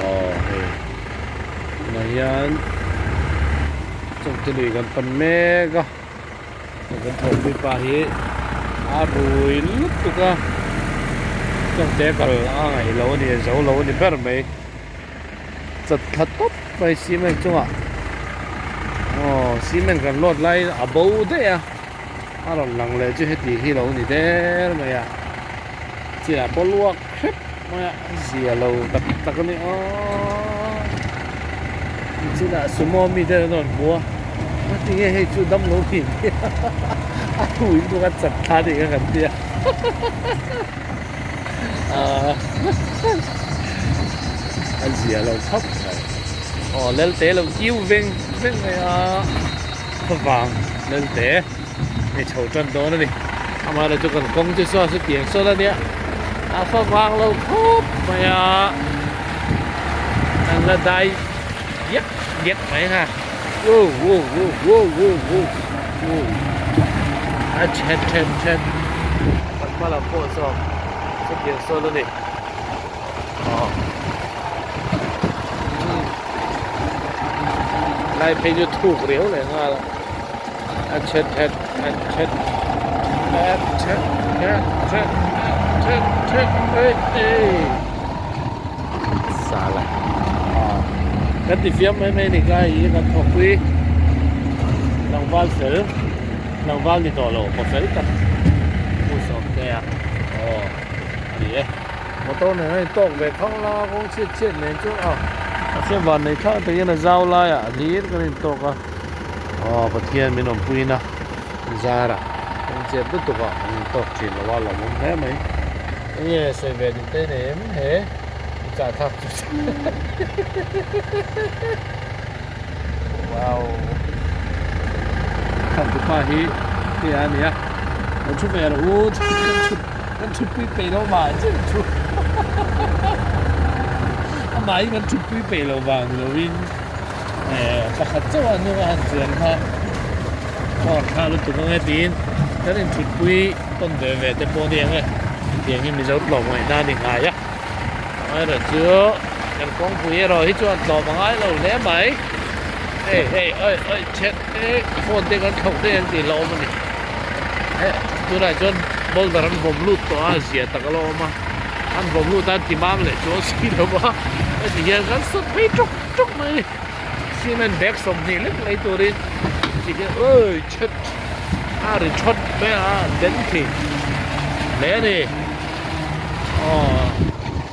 Aw hei tunah hian chawngte lui kan pan mek a kan thawhpui pa hi a rui lutuk a chawngte kal a ngaih lo a ni a zo lo a ni ber mai chat thla tawp mai cement chungah aw cement kan load lai a bo daih a a rawn lang leh chu heti hi lo ni der mai a chiah pawh luak hrep mai a zia lo tak tak a ni aw nichinah sumo mi te an rawn hmu a ngatinge hei chu damlo hi a thu in bawk a chat thla tih kha kan tia a zia lo khawp mai aw lelte lo kiu veng veng mai a khawvang lelte hei chho tan dawn a ni amaherawhchu chu kan kawng chu saw sutiang sawn a nia a favang lo khawp mai a an la dai diak diak mai ha wow wow wow wow wow wow wow a then then then kan hma lam pawh saw sutiang sawn a ni aw lai phei chu thuk riau leh nghal a. A chet het het het het het het het het het het ei sala kan ti fiam mai mai ni ka hi kan thawkpui tlangval fel tlangval ni tawh lo pa fel tak pu sawm te a aw a ni e motor nen a intawk ve khang la kawng chhiat chhiat nen chuan a mahse van nei thlak takin a zau laiah hlir kan intawk a. Aw Pathian min awmpuina zara kawng chep lutuk ah an intawk thin lo a lawmawm hle mai. Enge sawi ve duh te nei em he i chah thlak chu Wow Thangtupa hi hei a nia lo thu ve rawh u kan thutpui peih lo mah chiah thu amah hi kan thutpui peih lo vang ni lovin. Pakhat chauh a hnung a han chuan kha phone thla lutuk ang e tiin kan inthutpui tawn ve ve te pawh a ni ang e tiang hi Mizo tlawm ngaihna a ni ngai a amaherawh chu kan kawngpui erawh hi chuan tlawm a ngai lo hle mai hei hei awi awi chhet e phone te kan thlauh daih ang tih hlauhawm a ni tunah chuan boulder an vawm lut tawh a zia tak a la awm a an vawm lut a an ti mam leh chuang si lo va heti hian kan sawt phei tawk. Tuk mai cement bag 20 lek lei turin ti hian oi chhet a ri thawt mai a den thei hle a ni aw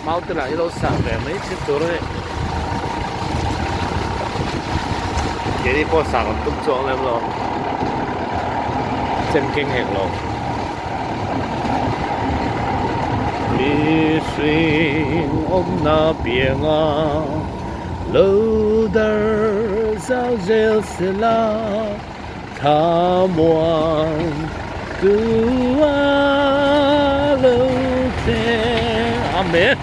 mau te lah hi lo sah ve mai thin tur a ni keini pawh sah kan tum chuang lem lo chem keng hek lo. Mihring awmna pianga lo dar zau zel sela thlamuan tu a lo thleng Amen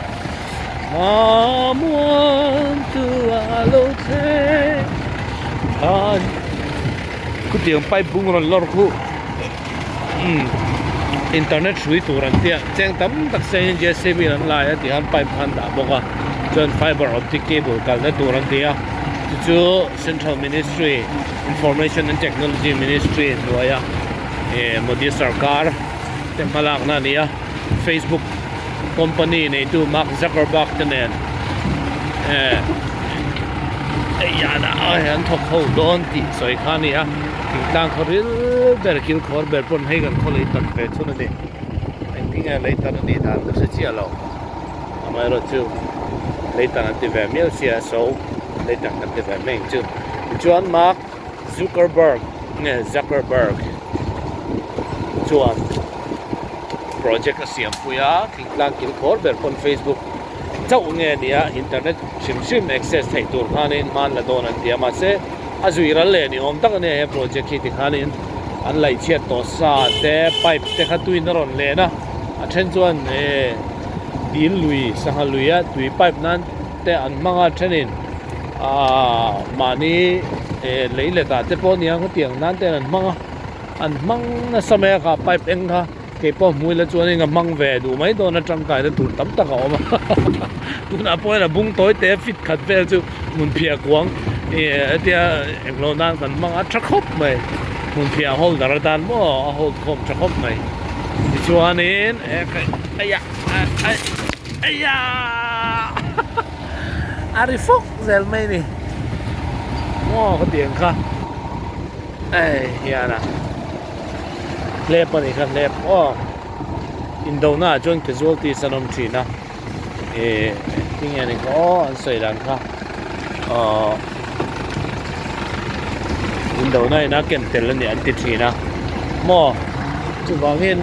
thlamuan tu a lo thleng than khutiang pipe bung rawn lawr khu. Internet hrui tur an tia cheng tam tak sengin JCB an lai a tihan pipe kha an dah bawk a chuan fiber optic cable kalna tur an ti a chu chu central ministry information and technology ministry hnuaia eh Modi sarkar te hmalakna a ni a facebook company neitu Mark Zuckerberg te nen eh an thawk ho dawn tih sawi kha a ni a. Thingtlang khaw ril ber kil khawr ber pawn hei kan khaw lei tan ve chhun a ni. Engtin nge lei tan a nih dan ka hre chiah lo. Amaherawhchu lei tan an ti ve miau sia so lei tan kan ti ve mai ang chu. Tichuan Mark Zuckerberg nge Zuckerberg chuan project a siam pui a, thingtlang kil khawr ber pawn Facebook chauh nge nia internet hrim hrim access theih tur khanin hman la dawn an ti a mahse a zui ral leh ni awm tak a nia he project hi tikhanin an laih chhiat tawh sa te pipe te kha tuin a rawn len a a then chuan eh dil lui sangha lui a tui pipe nan te an hmang a thenin ahh mahni eh lei let ah te pawh nia khawtiang nan ten an hmang a an hmang nasa mai a kha pipe eng kha. Kei pawh hmui la chuanin ka hmang ve duh mai dawn a tangkaina tur tam tak a awm a tunah pawh hian a bung tawi te fit khat vel chu hmun phiah kuang ih hetia englo nan kan hmang a tha khawp mai hmun phiah holder atan maw a hold khawm tha khawp mai tichuanin eiah eiah a ri fawk zel mai a ni maw ka tih ang kha ei hian a. Hlep a nih kha hlep aw indona ah chuan casualties an awm thin a ih tinge ni kha aw an sawi dan kha aww indona in a ken tel a ni an ti thin a maw chuvangin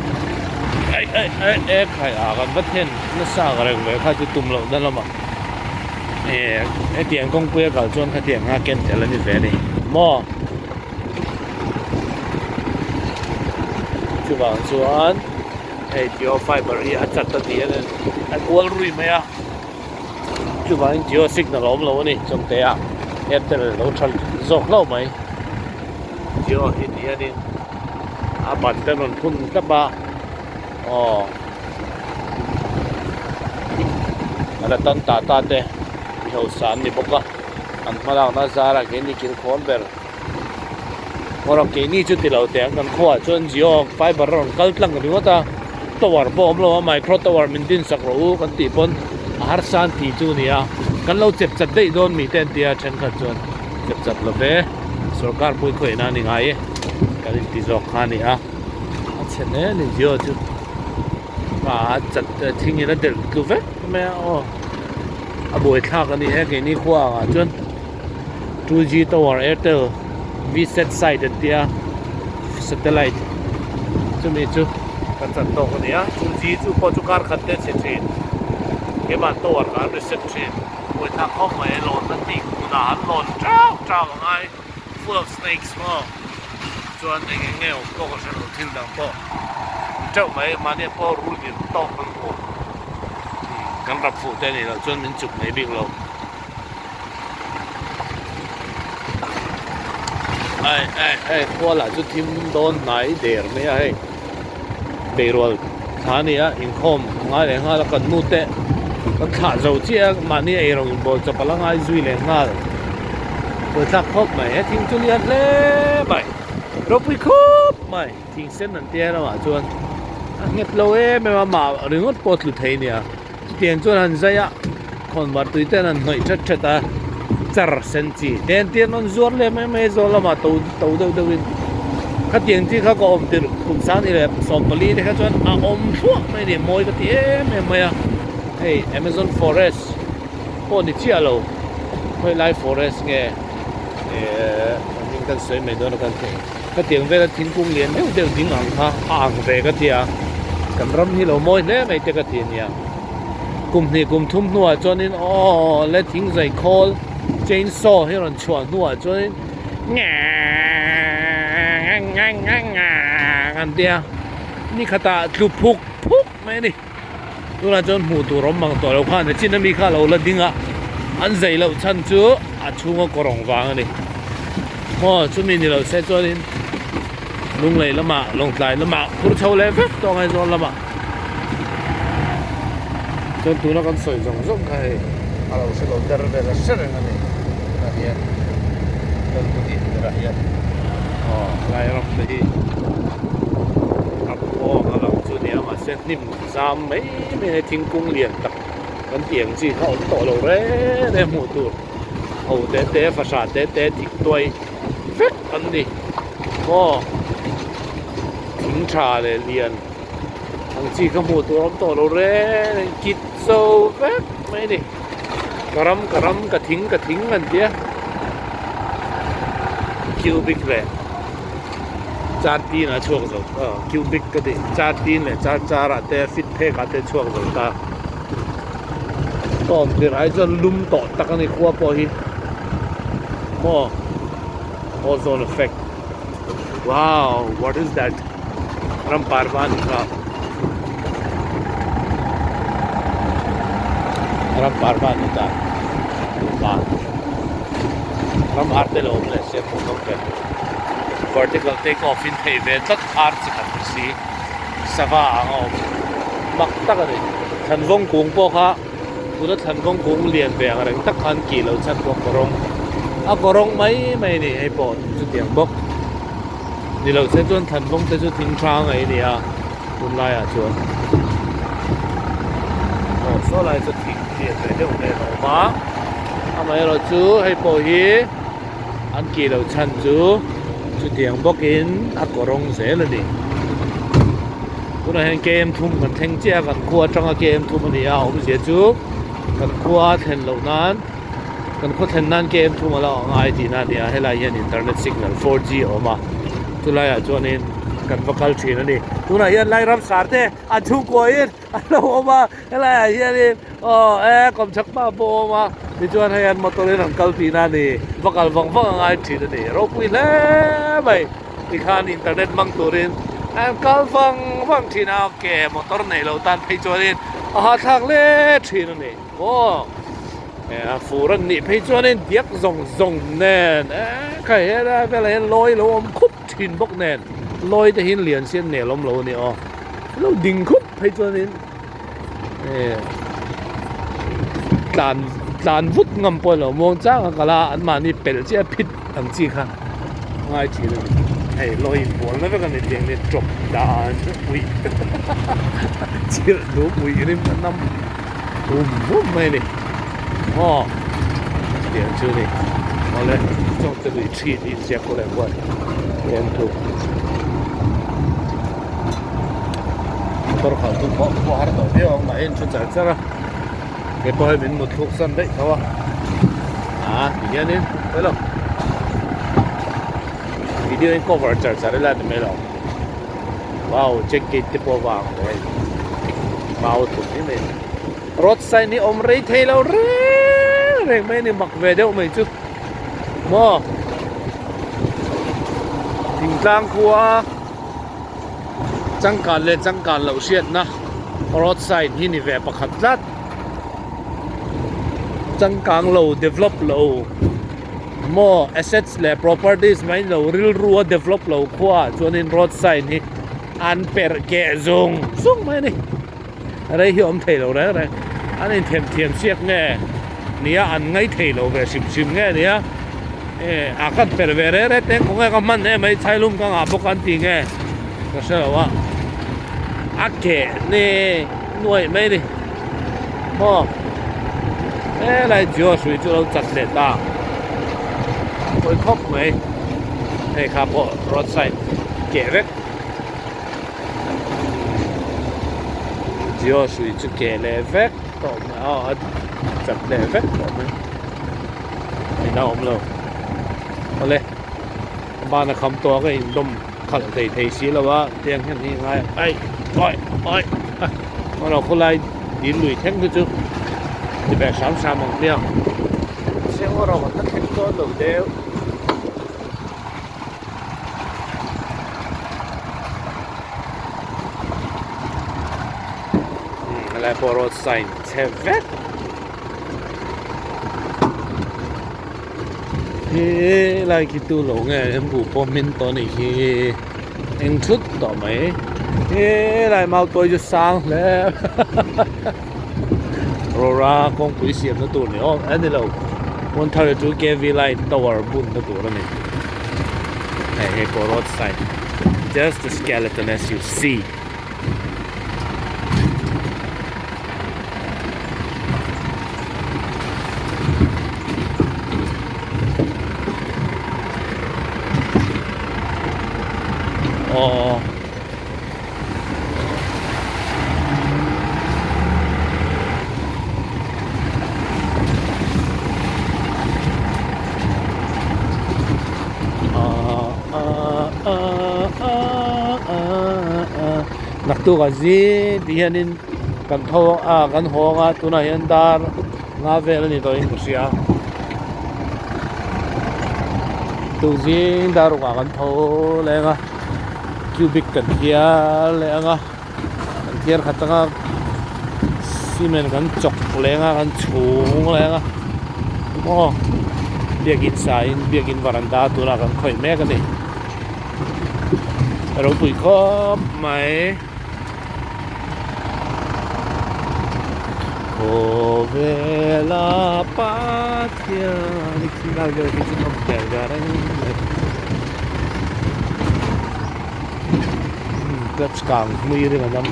aih aih aih ek hai ah kan va then nasa ang reng ve kha chu tum loh na lamah ih hetiang kawngpui a kal chuan khatiang kha ken tel a ni ve a ni maw. Chuvang chuan hei Jio fiber hi a chat a ni a a kual rui mai a chuvangin Jio signal a awm lo a ni chawngte ah Airtel lo tha zawk hlauh mai Jio hi ti hianin a ban te an rawn phun tlat a aw a la tan ta ta te mi hausa an ni bawk a an hmalakna zarah keini kilkhawn ber. Ngawrang keini chu ti lo teh ang kan khuaah chuan Jio fiber a rawn kal tlang ringawt a tower pawh a awm lo a micro tower min din sak rawh u kan tih pawn a harsa an tih chu a ni a kan lo chep chat daih dawn mi te an ti a thenkhat chuan chep chat lo ve sorkar pui khawih na a ni ngai e kan inti zawk kha a ni a a chhe hle a ni Jio chu a chat thing in a delh tlu vek mai a aw a buaithlak a ni e keini khua angah chuan. 2G tower Airtel vsat site an tia satellite chumi chu kan chan tawk a ni a 2G chu pawh chu kar khat te a chhe thin keimah tower kha an reset thin buaithlak khawp mai a lawn na tih hmunah an lawn teuh teuh a ngai full of snakes maw chuan eng eng nge awm pawh ka hre lo thil dang pawh awm teuh mai mahni pawh rul lian tawk kan hmu kan rap fuh te a nih loh chuan min chuk mai bik lo. Ai ai hei khualah chu thim dawn hnai der mai a hei beirual thla a ni a inkhawm a ngai leh nghal a kan nu te kan thlah zo chiah a mahni ei rawng inbawl chawp a la ngai zui leh nghal buaithlak khawp mai he thing chu lian hle mai ropui khawp mai thing sen an tia lamah chuan a nghet lo em em a mah ringawt pawh a tlu thei a nia. Chutiang chuan han zai a, khawnvar tui ten an hnawih that that a, char sen chi te an tia an rawn zuar leh mai mai a zawl lamah to to deuh deuh in khatiang chi kha ka awm tirh kum sang ni leh 14 te kha chuan a awm thluah mai a ni mawi ka ti em em mai a, hei Amazon forest pawh ni chiah lo khawi lai forest nge ehh hming kan sawi mai dawn a kan thei khatiang vela thingkung lian deuh deuh ding ang kha a ang ve ka ti a kan ram hi lo mawi hle mai te ka ti ania kum hnih kum thum hnuah chuanin aw le thing zai khawl chain saw hi rawn chhuah hnuah chuanin an tia ni khatah tlu phuk phuk mai a ni tunah chuan hmuh tur awm mang tawh lo khan a chin ami kha a lo la ding a an zai loh chhan chu a chhunga kawrawng vang a ni maw chumi ni lo se chuanin Lunglei lamah Lawngtlai lamah phur chho leh vek tawh ang Aizawl lamah chuan tuna kan sawi zawng zawng kha hei a lo hre lo der vel a hre reng a ni tunah hian Lalhmun berah hian aw helai ram te hi ram kawng a lang chu a ni a mahse hnim zam mai mai a thingkung lian tak kan tih ang chi kha a awm tawh lo reng reng hmuh tur ho te te fahrah te te thing tuai vek an ni maw thing tha leh lian ang chi kha hmuh tur a awm tawh lo reng reng kit zo vek mai a ni ka ram ka ram ka thing ka thing an tia cubic leh char tin a chhuak zo ta cubic ka tih char tin leh char char ah te fit phek ah te chhuak zo ta tawm tir ai chuan lum tawh tak a ni khua pawh hi maw ozone effect wow what is that ram parva a ni kha ram parva a ni ta van ram ar te lo awm leh se hmuh nawm ve vertical take off in thei ve tlat ar chi khat ni si. Sava ang a awm mak tak a ni. Thlanvawng kung pawh kha tuna thlanvawng kung lian ve ang reng tak khan kih loh chhan pawh kawrawng a kawrawng mai mai a ni hei pawh chutiang bawk ni loh se chuan thlanvawng te chu thing tha ngei a ni a tunlaiah chuan aw saw lai chu thing lian ve deuh nen a awm a amaherawhchu hei pawh hi an kih loh chhan chu chutiang bawkin a kawrawng zel a ni. Tunah hian km thum kan thleng chiah a kan khua atanga km thum a ni a awmzia chu kan khua thlen loh nan kan khaw thlen nan km thum a lo angai tihna a ni a helai hian internet signal 4G a awm a chulaiah chuanin kan va kal thin a ni. Tunah hian Lairam sar te an chhungkuain an lo awm a helaiah hianin aw e kawmchhak pa pawh a awm a tichuan hei an motor in an kal tihna a ni va kal vang vang a ngai thin a ni ropui hle mai tikhan internet hmang turin an kal vang vang thin a ke motor neih loh tan phei chuanin a hahthlak hle thin a ni aw a fur an nih phei chuanin diak zawng zawng nen e khai helai velah hian lawi lo awm khup thin bawk nen lawi te hi lian sian nel awm lo a ni aw. Lo ding khup phei chuanin eh tlan tlan vut ngam pawh ilo muang chang a kal a anmahni pelh chiah a phit ang chi kha ngai thin a ni hei lawi inbual na vek a ni tiang ni tawp dan chu ui chirh dum ui rim a nam hum hum mai a ni aw tiang chu a ni awle chawngte lui thi tih inziak pawh leh huai en thu. Motor khalh chu pawh pawh har tawh viau ang mah hi an thu char char a kei pawh hei min mut thluk san daih tho a ah ti hianin hello video in cover char char ila ni mai lo wow check gate te pawh vang tawh hei mau thum hi mai road sign hi awm rei thei lo reng reng mai a ni mak ve deuh mai chu maw thingtlang khua. Changkan leh changkan loh hriatna road sign hi ni ve pakhat tlat. Changkang lo develop lo maw assets leh properties mai lo rilru a develop lo khua ah chuanin road sign hi an perh keh zung zung mai a ni. Rei hi awm thei lo reng reng an inthem thiam siak nge nia an ngaih thei lo ve hrim hrim nge nia eh a kan per ve reng reng teng kawng nge ka hman em mai chhailum ka ngah bawk an ti nge ka hre lo a a keh ni nuaih mai ni maw helai Jio hrui chu lo chat leh ta pawi khawp mai hei kha pawh road side keh vek. Jio hrui chu keh leh vek tawh mai a a chat leh vek tawh mai ina awm lo awle a ban a kham tawh a ka indawm khalh thei thei si lo a tiang hian hi ngai ai awi awi a khawlai dil lui thleng te chu ti ve hram hram ang hmiang seng erawh kan la thleng dawn lo deuh. Helai pawh road sign chhe vek helai khi tu lo nge an buh pawh hmin tawh anih khi eng thut tawh mai helai mau tawi chu sang hle rora kawngpui siamna tur ni awm a ni lo 132 kv line tower bunna tur a ni hei hei pawh road sign just the skeleton as you see. Aww. Naktuk a zing tih hianin kan tho a kan hawng a tunah hian dar nga vel a ni tawhin ka hria tuzing dar rukah kan tho leng a. Cubic kan thiar leh ang a kan thiar khat ang a cement kan chawk leh ang a kan chhung leh ang a maw biakin sain biakin varanda tunah kan khawih mek a ni ropui khawp mai. Khawvela Pathian i khilai vel khi chu nawm hmel ve reng mai. Clutch kang hmui rim a nam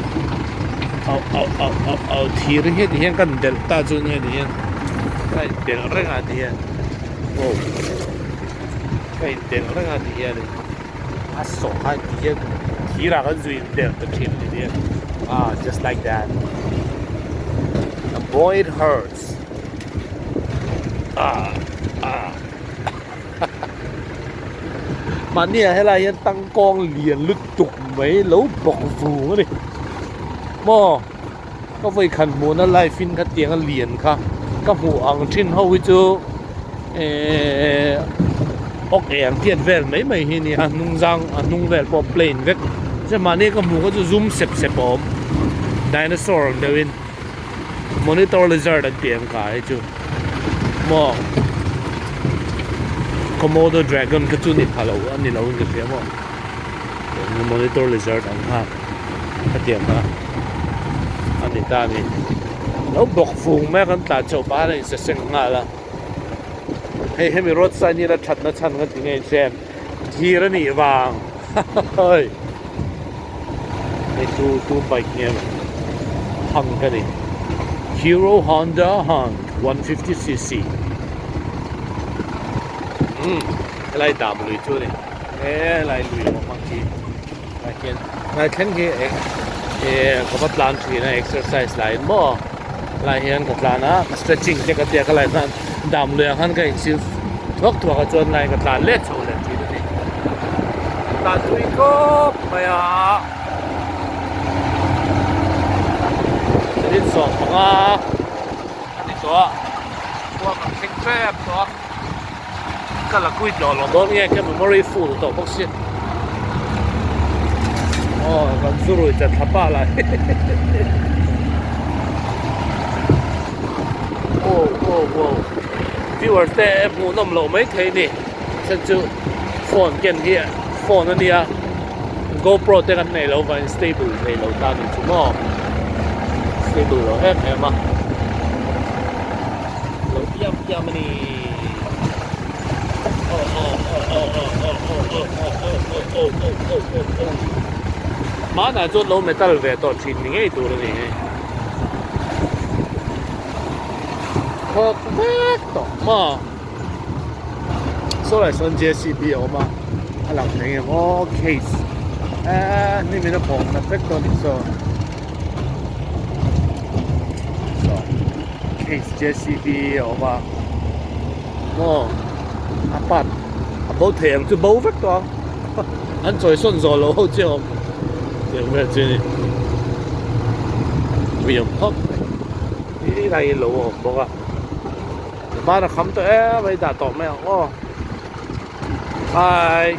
au au au au au thir hi ti hian kan delh ta chu nia ti hian ka indelh reng a ti hian wow ka indelh reng a ti hianin a sawh kha ti hian thirah kan zui indelh ta thin a ni ti hian ah just like that a boy it hurts ah ah. Mahni ah helai hian tangkawng lian lutuk mai lo bawk vung a ni maw ka vawi khan hmuhna live in khatiang a lian kha ka hmuh ang thin ho hi chu ehh awk eng tiat vel mai mai hi a ni a hnung zang a hnung vel pawh plain vek chuan mahni ka hmuh kha chu zum sep sep a awm dinosaur ang deuh in monitor lizard an tih ang kha hi chu. Maw Komodo dragon kha chu ni pha lo a ni lo in ka hria maw monitor lizard ang kha khatiang kha a ni ta a ni lo bawk fung mai a kan tlan chhoh pah hian a insaseng nghal a hei hemi road sign hi la thatna chhan ka ti ngei che thir a nih vang hahaii hei chu tu bike nge maw hunk a ni Hero Honda Hunk 150cc umm helai dam lui chu a ni helai lui awm ang khi ah khian helai thleng hi eh ka va tlan thin a exercise laiin maw helai hian ka tlan a ka stretching te ka tia ka lai khan dam lui ah khan ka insil thuak thuak a chuan lai ka tlan let chho leh thin a ni tlan tui khawp mai a minute 15 a ni tawh a khua kan thleng tep tawh a ka la quit loh loh dawn nge ka memory full tawh bawk sia aw kan zu rui chat thla pah lai aw aw aw viewer te hmuh nawm loh mai thei ni chhan chu phone ken hi phone a nia gopro te kan neih loh vangin stable thei lo ta ni chu maw stable lo em em a lo iam iam a ni aw aw aw aw aw aw aw aw aw aw aw aw aw aw aw hmanah chuan lo metal ve tawh thin ni ngei tur a ni hei khawk vek tawh maw saw lai sawn JCB a awm a a lang thei em aw case eee hnim in a bawng khat vek tawh a ni saw saw case JCB a awm a maw a part a bo thei ang chu bo vek tawh ang an chawi sawn zawh loh ho chiah a awm tiang vel chu a ni ui ang khawp mai ih lai hi lo a awm bawk a hmana kham tawh em mai dah tawh mai ang aw bye.